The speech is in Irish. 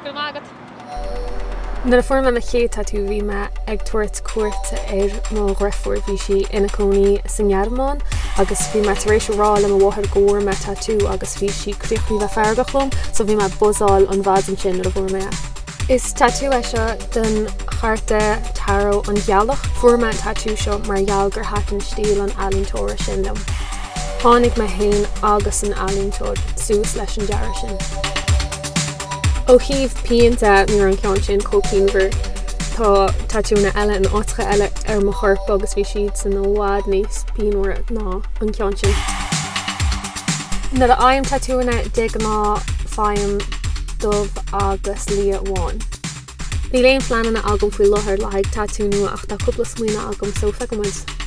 Go raibh maith agat. Nuair a fuair mé mo chéad tatú bhí mé ag tabhairt cuairte ar mo dhriofúr, bhí sí ina cónaí sa nGearmáin agus bhí mé tar éis a rá le mo mháthair go bhfuair mé tatú agus bhí sí críochnaithe bheith feargach liom so bhí mé ag buzzáil an mhaidin sin nuair a fuair mé é. Is tatú é seo den chárta tarot an ghealach. Fuair mé an tatú seo mar gheall gur thaitin stíl an ealaíontóra sin liom. Tháinig mé féin agus an ealaíontóir suas leis an dearadh sin. Ó thaobh pian de, ní raibh an ceann sin chomh pianmhar. Tá tatúanna eile in áiteacha eile ar mo chorp agus bhí siadsan i bhfad níos pianmhaire ná an ceann sin. Nuair a fhaighim tatúanna, de ghnáth faighim dubh agus liath amháin. Níl aon phleananna agam faoi láthair le haghaidh tatú nua ach tá cúpla smaoineamh agam so feicfidh muid.